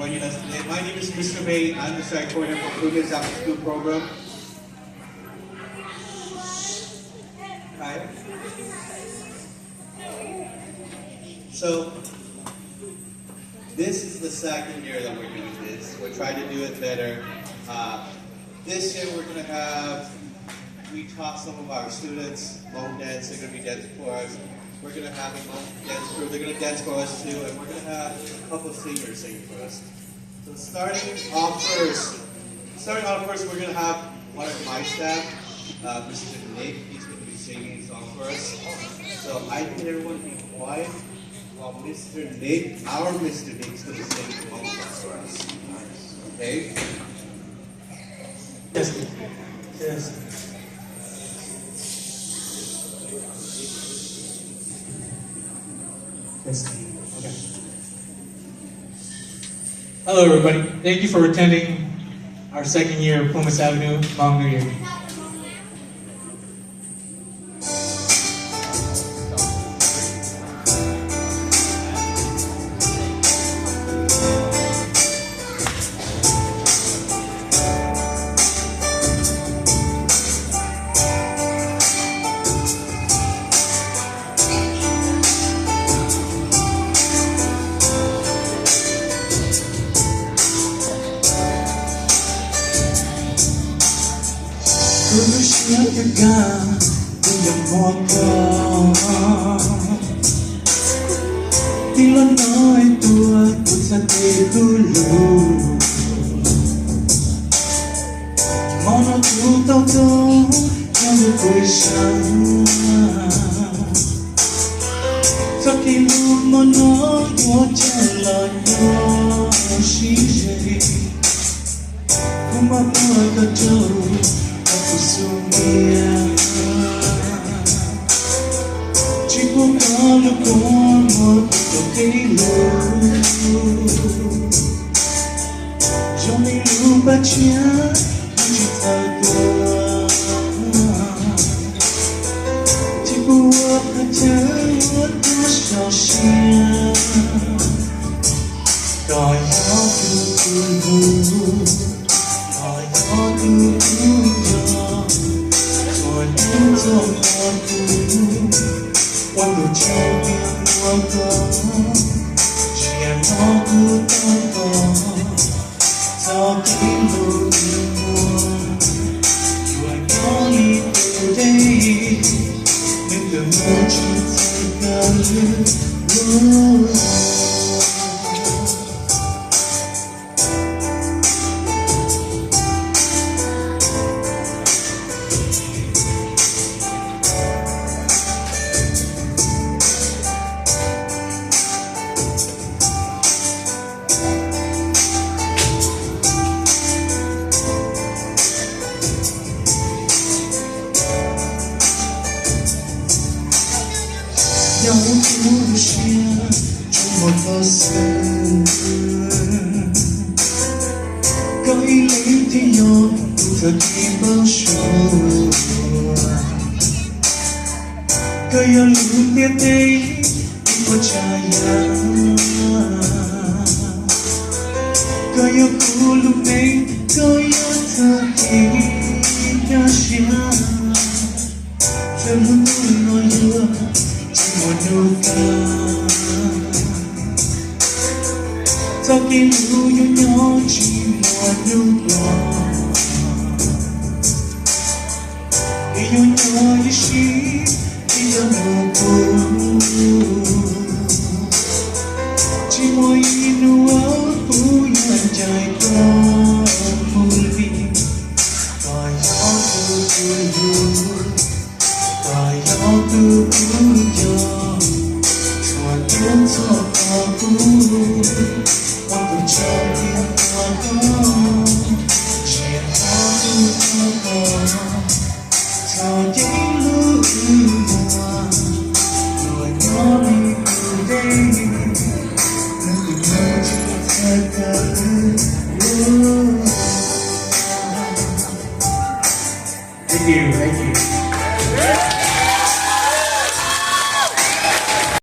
Joining us today. My name is Mister May. I'm the site coordinator for Pumi's After School Program. Hi. So, this is the second year that we're doing this. We're trying to do it better. Uh, this year we're gonna have, we taught some of our students Hmong dance. They're gonna be dancing for us. We're gonna have a Hmong dance crew. They're gonna dance for us too, and we're gonna have a couple of singers singing for us. So starting off first, starting off first, we're gonna have one of my staff, uh, Mister Nick. He's gonna be singing a song for us. So I need everyone to be quiet while Mister Nick, our Mister Nick, is gonna sing a song for us. Okay? Testing. Testing. Testing. Okay. Hello, everybody. Thank you for attending our second year of Pumi's Avenue Hmong New Year. Kuv lub siab kawg kawg, kuv yog muaj koj. Tij laug no tuaj kuv txhais tes kuv lug. Hmo no kuv tau tuaj nyob nrog kuv ib sab. Txoj kev hlub hmo no yuav tshwm los nyob sib ze. Kuv maj muag koj rau hauv kuv xub ntiag, tsis pub koj lub kua muag kuv tau kev hlub. Zoo li lub paj tshiab tsis txawj tuag, tsis pub ua qhov chaw ua rau so siab. Koj yog tus kuv hlub, koj yog tus kuv nco, txhua hnub txhua hmo kuv ua ntu tsaug tias muaj koj, tsis yog no kuv tau koj. Txoj kev hlub ib muag yuav nyob li tus dej, nws twb muaj tsis txawj kaw lub. Yog kuv lub siab tsuas muaj koj xwb, koj ib leeg thiaj yog kuv txoj kev npau suav. Koj yog lub ntiaj teb ib puas tsav yam, koj yog kuv lub neej, koj yog txoj kev kaj siab. Txawm hnub no yuav tsis muaj hnub kam, txoj kev hlub yuav nyob tsis muaj hnub tuag. Vim yuav nyob ib sim tsis tau hnub puv, tsis muaj ib hnub uas kuv yuav ncaim koj mus li. Koj yog tus kuv hlub, koj yog tus kuv nco, txhua hnub txhua hmo kuv ua ntu tsaug